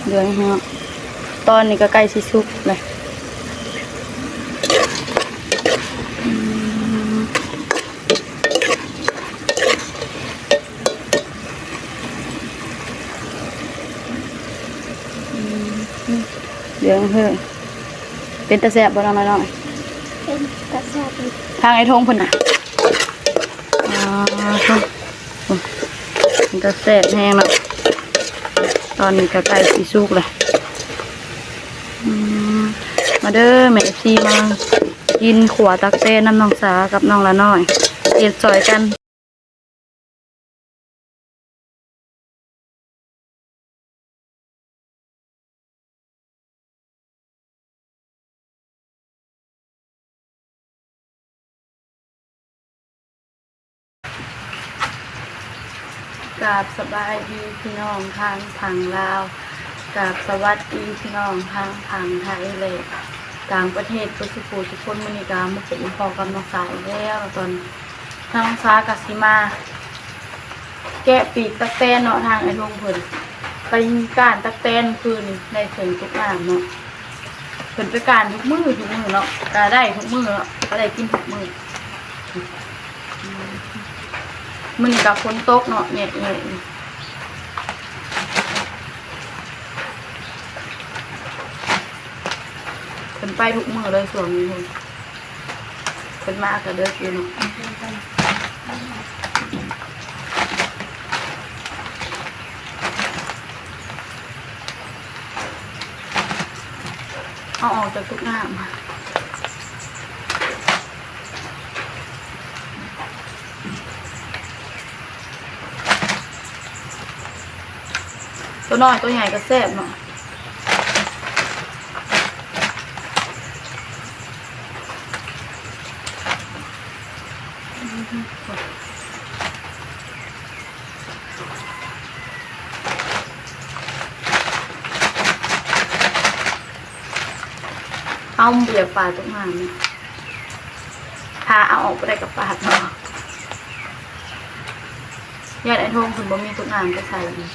ເດືອງແຮງ ຕອນນີ້ກໍໃກ້ຊິສຸກແລ້ວ. ເດືອງແຮງ ເປັນຕາແຊບບໍ່ນ້ອງນ້ອຍ? ເປັນຕາແຊບຢູ່. ທາງໄອ້ທົງເພິ່ນນະ ອໍ ເປັນຕາແຊບແຮງເນາະ. ຕອນນີ້ກໍໃກ້ຊິສຸກແລ້ວ. ອືມ ມາເດີແມ່ເອັຟຊີ ມາກິນຂົ້ວຕັກແຕນນຳນ້ອງສາກັບນ້ອງລານ້ອຍ ເຮັດຊ່ອຍກັນ. ກາບສະບາຍດີພີ່ນ້ອງທາງຝັ່ງລາວ, ກາບສະຫວັດດີພີ່ນ້ອງທາງຝັ່ງໄທ ແລະ ຕ່າງປະເທດເບິດສູ່ຜູ້ສູ່ຄົນ. ມື້ນີ້ກະມາພົບມາພໍ້ກັບນ້ອງສາອີກແລ້ວ. ຕອນ ທາງນ້ອງສາກະຊິມາແກະປີກຕັກແຕນເນາະ. ທາງອ້າຍທົງເພິ່ນໄປກ້ານຕັກແຕນຄືນນີ້ ໄດ້ເຖິງຕົກນ້ຳເນາະ. ເພິ່ນໄປກ້ານທຸກມື້ ທຸກມື້ເນາະ ກະໄດ້ທຸກມື້ເນາະ ກະໄດ້ກິນທຸກມື້. ມື້ນີ້ກະຝົນຕົກເນາະ ແຍະໆ ເພິ່ນໄປທຸກມື້ເລີຍຊ່ວງນີ້. ເພິ່ນມາກະເດິກຢູ່ເນາະ ເອົາອອກຈາກຕຸກນ້ຳ. ຕົວນ້ອຍຕົວໃຫຍ່ກໍແຊບເນາະ. ເຮົາບໍ່ຢາກປາດຕົກນ້ຳນີ້ ຖ້າເອົາອອກບໍ່ໄດ້ກໍປາດເນາະ. ຢ້ານອ້າຍທົງເພິ່ນບໍ່ມີຕົກນ້ຳໄປໃສ່ອີກ.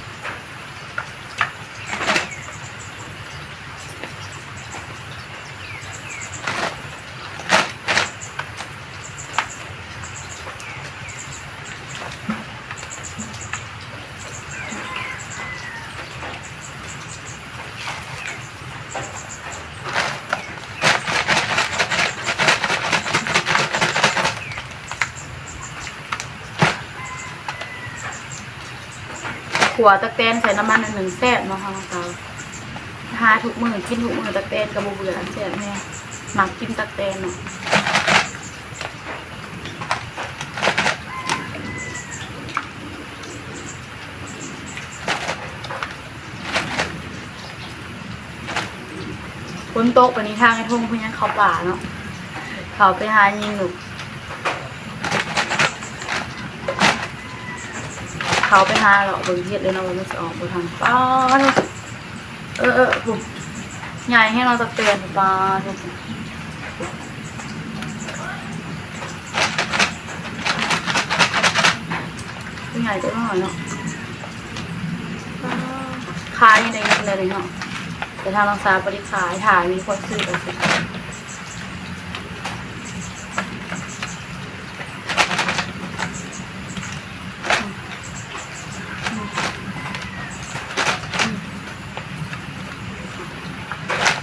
ຂົ້ວຕັກແຕນໃສ່ນ້ຳມັນໜ້ອຍໜຶ່ງແຊບເນາະ ທາງເຮົາຫາທຸກມື້ ກິນທຸກມື້ ຕັກແຕນກໍບໍ່ເບື່ອ ແຊບແຮງ ມັກກິນຕັກແຕນເນາະ. ຝົນຕົກປານນີ້ ທາງໄອ້ທົງເພິ່ນຍັງເຂົ້າປ່າເນາະ ເຂົ້າໄປຫາຍິງນົກ ເຂົ້າໄປຫາເລາະເບິ່ງເຫັດເລີຍເນາະ ວ່າມັນຊິອອກບໍ່ທັນ. ປ້າດ ເອີໆ ພຸ້ນ ໃຫຍ່ແຮງເນາະ ຕັກແຕນ ປ້າດ ໃຫຍ່ຈັກໜ້ອຍເນາະ ຂາຍຍັງໄດ້ເງິນເລີຍເນາະ ແຕ່ທາງນ້ອງສາບໍ່ໄດ້ຂາຍ ຖ້າມີຄົນຊື້ກໍຊິຂາຍ.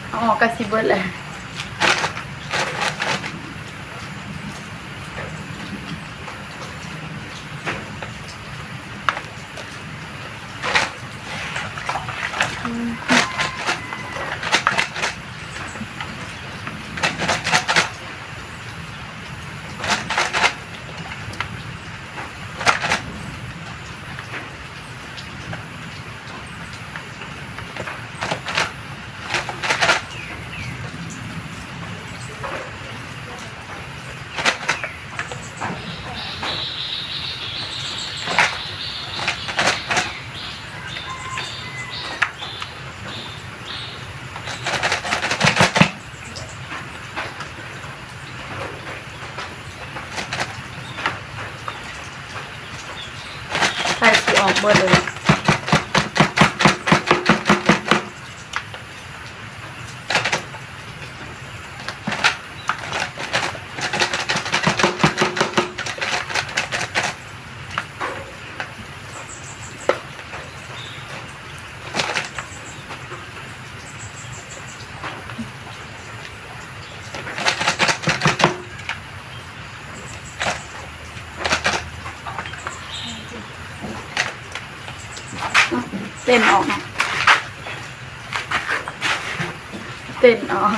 ເອົາອອກກໍຊິເບິດແຫຼະ. ອ ອອກເບິດເລີຍ. ເຕັ້ນອອກເນາະ ເຕັ້ນອອກ.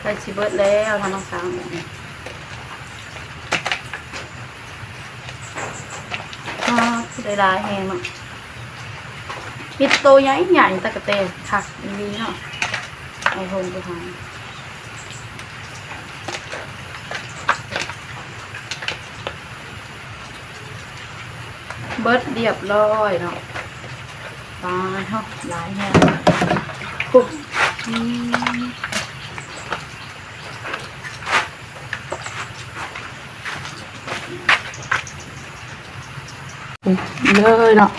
ໃກ້ຊິເບິດແລ້ວທາງນ້ອງສາວນີ້. ອ້າ ໄດ້ຫຼາຍແຮງເນາະ ມີໂຕໃຫຍ່ໆ ຕະກະແຕນ ຄັກອີ່ຫຼີເນາະ. ເອົາລົງໄປຫາ ເບິດລຽບຮ້ອຍເນາະ. ປາເນາະ ຫຼາຍແຮງ ໂອ້ ອືມ ເລີຍເນາະ.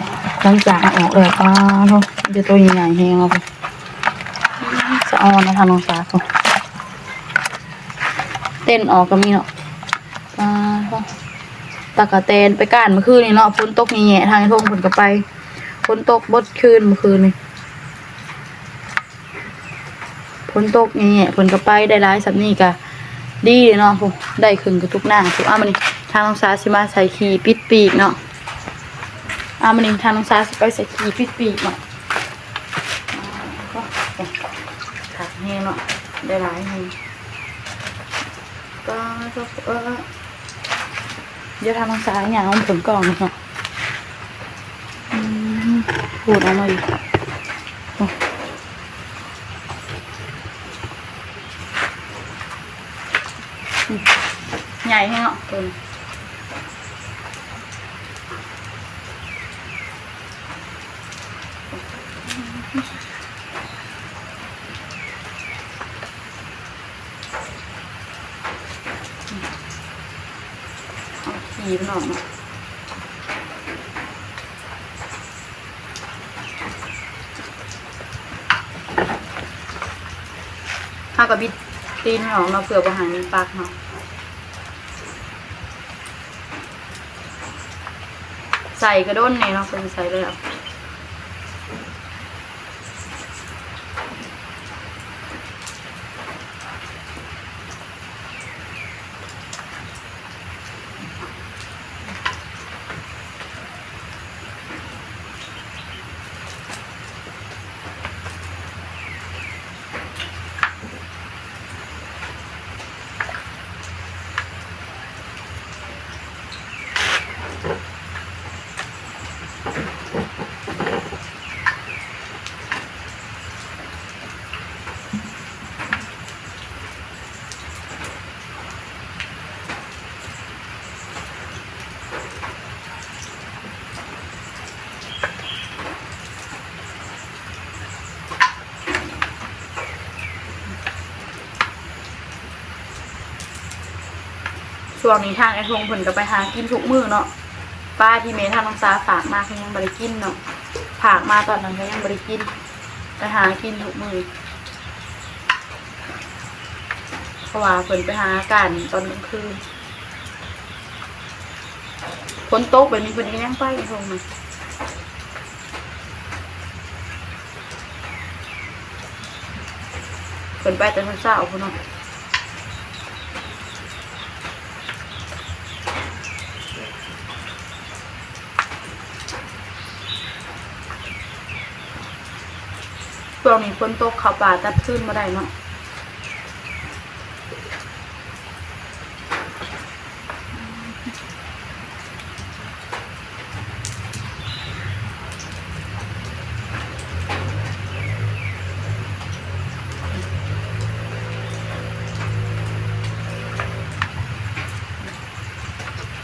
ຫຼັງຈາກເອົາອອກແລ້ວ ປາເນາະ ເປັນໂຕໃຫຍ່ແຮງເນາະ ສະອອນເນາະ ທາງນ້ອງສາວ ເຕັ້ນອອກກໍມີເນາະ. ປາ ຕະກະແຕນໄປກ້ານມື້ຄືນນີ້ເນາະ ຝົນຕົກແຫຍ່ໆ ທາງໄອ້ທົງເພິ່ນກໍໄປ ຝົນຕົກເບິດຄືນມື້ຄືນນີ້ ຝົນຕົກແຫຍ່ໆ ເພິ່ນກໍໄປ ໄດ້ຫຼາຍສ່ຳນີ້ກໍດີເນາະ ໄດ້ເຄິ່ງກະຕຸກນ້ຳ. ອ້າ ມື້ນີ້ທາງນ້ອງສາຊິມາໃສ່ຂີ້ປິດປີກເນາະ ອ້າ ມື້ນີ້ທາງນ້ອງສາຊິໄປໃສ່ຂີ້ປິດປີກເນາະ. ຄັກແຮງເນາະ ໄດ້ຫຼາຍແຮງ ກໍ ເອີ ດຽວທາງນ້ອງສາວຍ່າງເອົາເບິ່ງກ່ອນເນາະ. ອືມ ພູດອອກມາອີກ ໂອ້ ອືມ ໃຫຍ່ແຮງເນາະ ເອີ. ເອົາຂີ້ມັນອອກເນາະ ເຮົາກໍບິດຕີນມັນອອກເນາະ ເພື່ອບໍ່ໃຫ້ມັນປັກເນາະ. ໃສ່ກະດົນແດ່ເນາະ ເພິ່ນໃສ່ແລ້ວ. ຊ່ວງນີ້ທາງອ້າຍທົງເພິ່ນກໍໄປຫາກິນທຸກມື້ເນາະ ປາທີ່ແມ່ທາງນ້ອງສາຝາກມາເພິ່ນຍັງບໍ່ໄດ້ກິນເນາະ ຝາກມາຕອນນັ້ນກໍຍັງບໍ່ໄດ້ກິນ ໄປຫາກິນທຸກມື້ ເພາະວ່າເພິ່ນໄປຫາການຕອນກາງຄືນ ຝົນຕົກແບບນີ້ເພິ່ນກໍຍັງໄປອີກພຸ້ນນະ ເພິ່ນໄປແຕ່ເຊົ້າໆ ພຸ້ນເນາະ. ຊ່ວງນີ້ຝົນຕົກ ເຂົ້າປ່າຕັດຟືນບໍ່ໄດ້ເນາະ.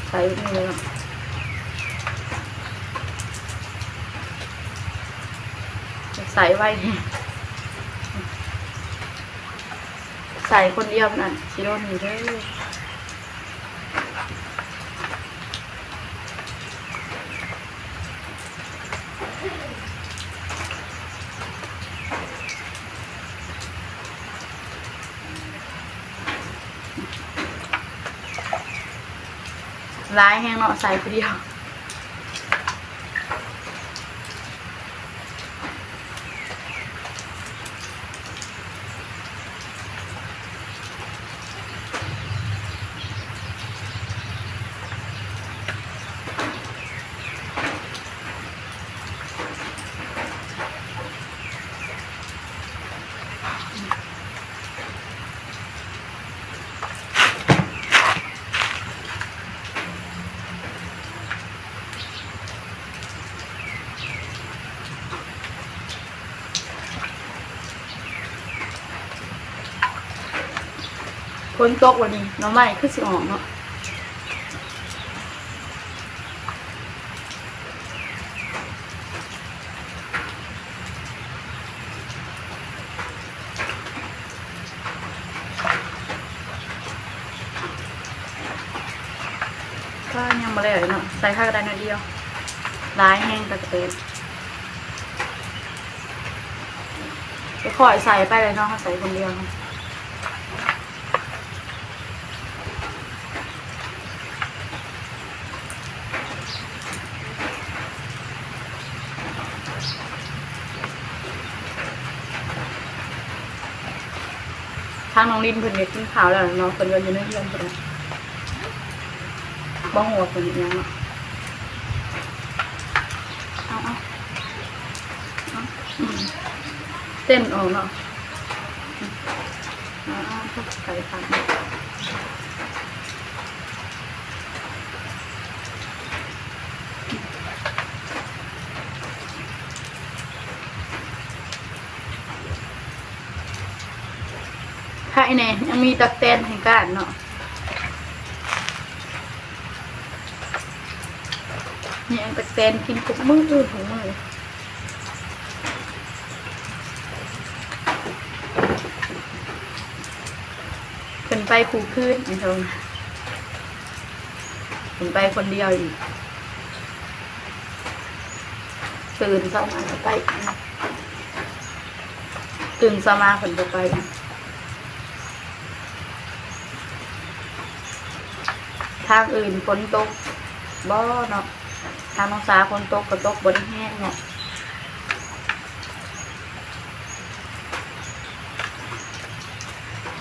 ໃສ່ມືເນາະ ໃສ່ໄວ ໃສ່ຄົນດຽວມັນອັນຊິໂດນນີ້ເດີ. ຫຼາຍແຮງເນາະ ໃສ່ຜູ້ດຽວ. ຝົນຕົກ ວັນນີ້ໜໍ່ໄມ້ຄືຊິອອກເນາະ. ກໍຍັງບໍ່ແລ້ວເນາະ ໃສ່ໄຂ່ກໍໄດ້ໜ້ອຍດຽວ ຫຼາຍແຮງຕະກະແຕນ. ຄ່ອຍໆໃສ່ໄປເລີຍເນາະ ເຮົາໃສ່ຄົນດຽວເນາະ. ທາງນ້ອງລິນເພິ່ນກໍກິນເຂົ້າແລ້ວເນາະ ເພິ່ນກໍຢູ່ໃນເຮືອນເພິ່ນ ບໍ່ຮູ້ວ່າເພິ່ນເຮັດຫຍັງເນາະ. ເອົາໆ ເອົາ ເຕັ້ນອອກເນາະ. ອາ ໃສ່ຜັກ ໄຄແດ່ ຍັງມີຕັກແຕນໃຫ້ກ້ານເນາະ. ມີອັນຕັກແຕນກິນທຸກມື້ ທຸກມື້. ເພິ່ນໄປຄູ່ຄືນ ເພິ່ນໄປຄົນດຽວອີກ. ຕື່ນເຊົ້າມາກໍໄປ ຕື່ນເຊົ້າມາເພິ່ນກໍໄປ. ທາງອື່ນຝົນຕົກບໍ່ເນາະ? ທາງນ້ອງສາຝົນຕົກກໍຕົກບໍ່ໄດ້ແຮງເນາະ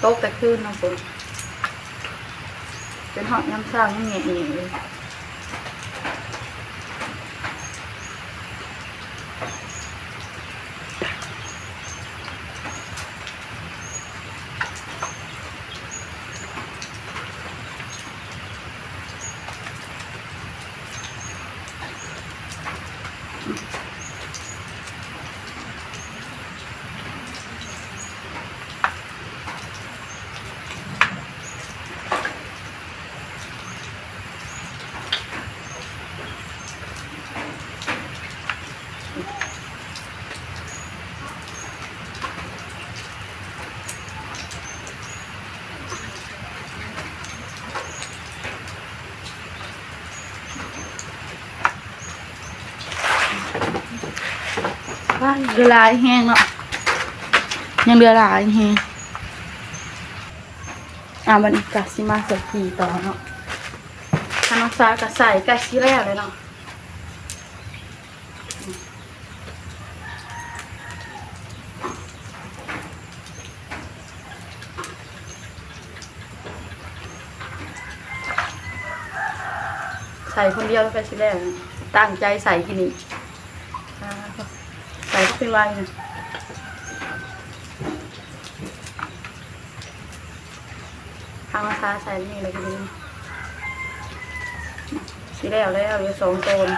ຕົກແຕ່ຄືນເນາະຝົນ ຈົນຮອດຍາມເຊົ້າຍັງແງະໆຢູ່. ວ້າ ເຫຼືອຫຼາຍແຮງເນາະ ຍັງເຫຼືອຫຼາຍແຮງ. ອ່າ ບັດນີ້ກະຊິມາໃສ່ປີ້ຕໍ່ເນາະ ທາງນ້ອງສາກະໃສ່ໃກ້ຊິແລ້ວແລ້ວເນາະ. ໃສ່ຄົນດຽວແລ້ວໃກ້ຊິແລ້ວ ຕັ້ງໃຈໃສ່ກິນນີ້ ອ່າ ໃສ່ເຂົ້າໄປໄວນະ. ທາງມາຊາໃສ່ນີ້ແລ້ວກໍດີ ຊິແລ້ວແລ້ວ ເຫຼືອສອງຕອນ.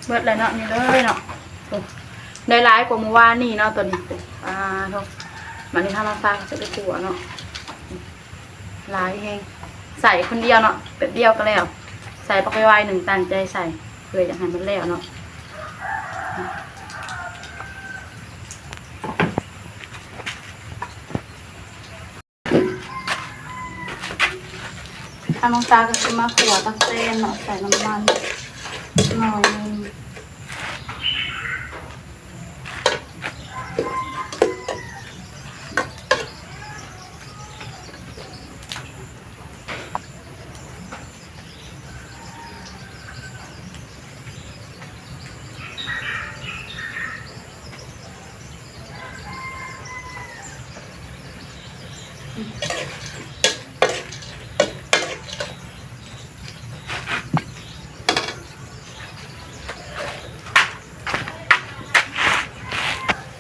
ເບິດແລ້ວເນາະ ນີ້ເລີຍເນາະ ໂອ້ ໄດ້ຫຼາຍກວ່າມື້ວານນີ້ເນາະ ຕອນນີ້ ອ່າ ໂທ້ ບາດນີ້ເຮົາມາຟັກໃສ່ໄປຂົ້ວເນາະ ຫຼາຍແຮງ. ໃສ່ຄົນດຽວເນາະ ແປັບດຽວກໍແລ້ວ ໃສ່ບັກໄວໆໜຶ່ງ ຕັ້ງໃຈໃສ່ ເພື່ອຢາກໃຫ້ມັນແລ້ວເນາະ. ທາງນ້ອງສາກໍຊິມາຂົ້ວຕັກແຕນເນາະ ໃສ່ນ້ຳມັນໜ້ອຍໜຶ່ງ.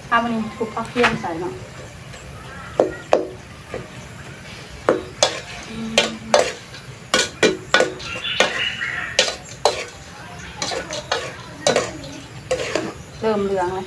ເອົາ ມື້ນີ້ທຸບຜັກທຽມໃສ່ເນາະ. ເລີ່ມເຫຼືອງແລ້ວ.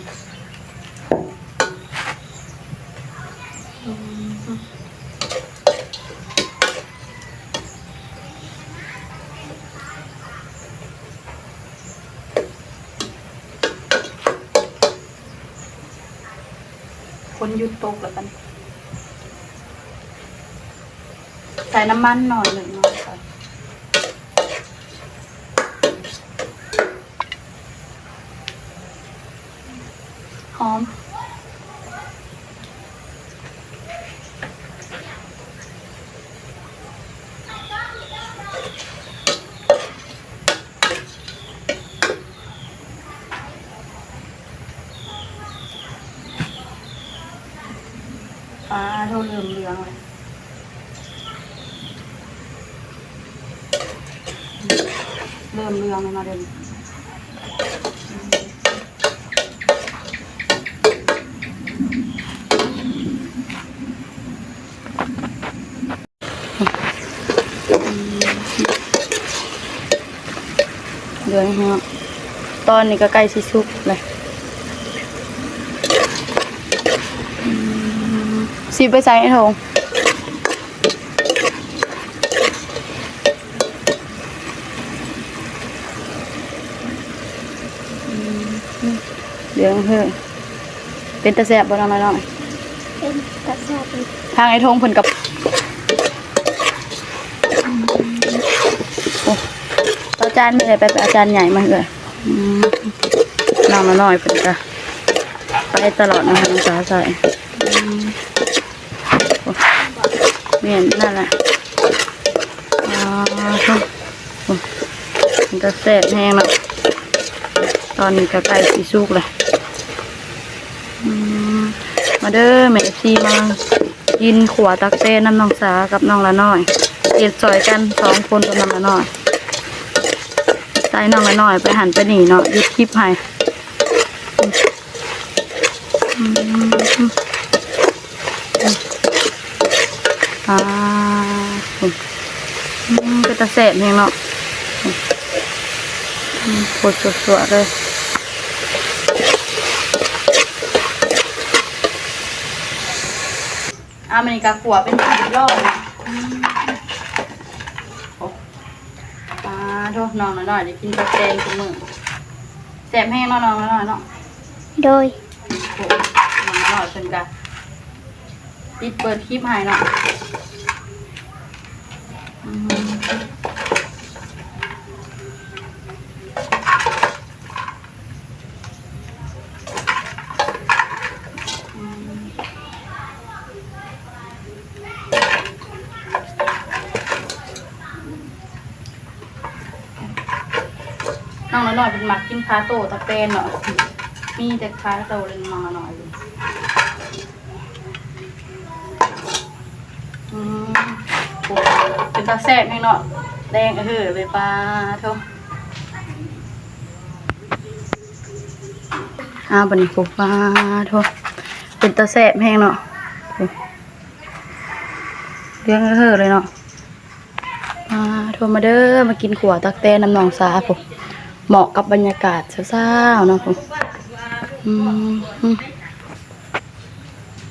ຝົນຢຸດຕົກແລ້ວກັນ ໃສ່ນ້ຳມັນໜ້ອຍໜຶ່ງເນາະ. ຫອມ. ປາໂທ ເລີ່ມເຫຼືອງແລ້ວ ເລີ່ມເຫຼືອງແລ້ວເນາະເດ. ເດືອນເນາະ ຕອນນີ້ກໍໃກ້ຊິສຸກແລ້ວ. ອືມ ຊິໄປໃສ່ໃນຖົງ. ອືມ ເດືອນເຮີ ເປັນຕາແຊບບໍ່ນ້ອງນ້ອຍ? ເປັນຕາແຊບຢູ່. ທາງໄອ້ທົງເພິ່ນກັບ ໂອ້ ເອົາຈານມາເລີຍ ໄປ ໄປເອົາຈານໃຫຍ່ມາເອີຍ. ອືມ ນ້ອງນ້ອຍເພິ່ນກະໄປຕະຫຼອດນະ ນ້ອງສາໃສ່. ອືມ ໂອ້ ແມ່ນນັ້ນແຫຼະ. ອໍ ໂອ້ ເປັນຕາແຊບແຮງເນາະ ຕອນນີ້ກໍໃກ້ຊິສຸກແລ້ວ. ອືມ ມາເດີແມ່ເອັຟຊີ ມາກິນຂົ້ວຕັກແຕນນຳນ້ອງສາກັບນ້ອງລະນ້ອຍ ເຮັດຊ່ອຍກັນສອງຄົນກັບນ້ອງລະນ້ອຍ. ໃສ່ນ້ອງລະນ້ອຍໄປຫັ້ນໄປນີ້ເນາະ ຢຸດຄລິບໃຫ້. ອືມ ອາ ອືມ ເປັນຕາແຊບແຮງເນາະ. ອືມ ໂຄດສົວດໆເລີຍ. ອາ ມື້ນີ້ກໍຂົ້ວເປັນທີ່ຮຽບຮ້ອຍ. ອືມ ໂອ້ ປາໂທ ນ້ອງນ້ອຍໄດ້ກິນກັບແກງທຸກມື້ ແຊບແຮງເນາະ ນ້ອງນ້ອຍເນາະ. ໂດຍ ໂອ້ ນ້ອງນ້ອຍເພິ່ນກະຕິດເປີດຄລິບໃຫ້ເນາະ. ອືມ ອືມ ນ້ອງນ້ອຍໆເພິ່ນມັກກິນຄາໂຕຕະແປນເນາະ ມີແຕ່ຄາໂຕເລີຍນ້ອງນ້ອຍ. ອືມ ໂອ້ ເປັນຕາແຊບແຮງເນາະ ແດງອະເຫີເລີຍ ປາໂທ. ອ້າວ ບັດນີ້ ໂອ້ ປາໂທ ເປັນຕາແຊບແຮງເນາະ ໂອ້ ເຫຼືອງເຫີເລີຍເນາະ. ປາໂທ ມາເດີ ມາກິນຂົ້ວຕັກແຕນນຳນ້ອງສາພຸ້ນ ເໝາະກັບບັນຍາກາດເຊົ້າໆເນາະພຸ້ນ. ອືມ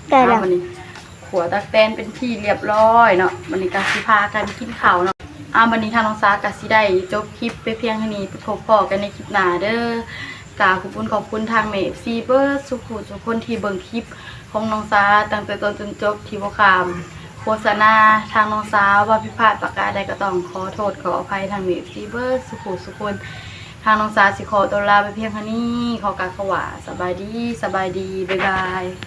ໄດ້ແລ້ວ ອ້າວ ບັດນີ້ ขั่วตักแตนเป็นที่เรียบร้อยเนาะ บัดนี้ก็สิพากันกินข้าวเนาะ อ่า บัดนี้ทางน้องสากะสิได้จบคลิปไปเพียงเท่านี้ ไปพบพ้อกันในคลิปหน้าเด้อ กราบขอบคุณ ขอบคุณทางแม่ เอฟซี เบิดสุขุสุคนที่เบิ่งคลิปของน้องสาตั้งแต่ต้นจนจบ ที่บ่ข้ามโฆษณาทางน้องสา ว่าผิดพลาดประการใดก็ต้องขอโทษขออภัยทางแม่ เอฟซี เบิดสุขุสุคน ทางน้องสาสิขอตัวลาไปเพียงเท่านี้ ขอกราบคำว่าสบายดี สบายดี บ๊ายบาย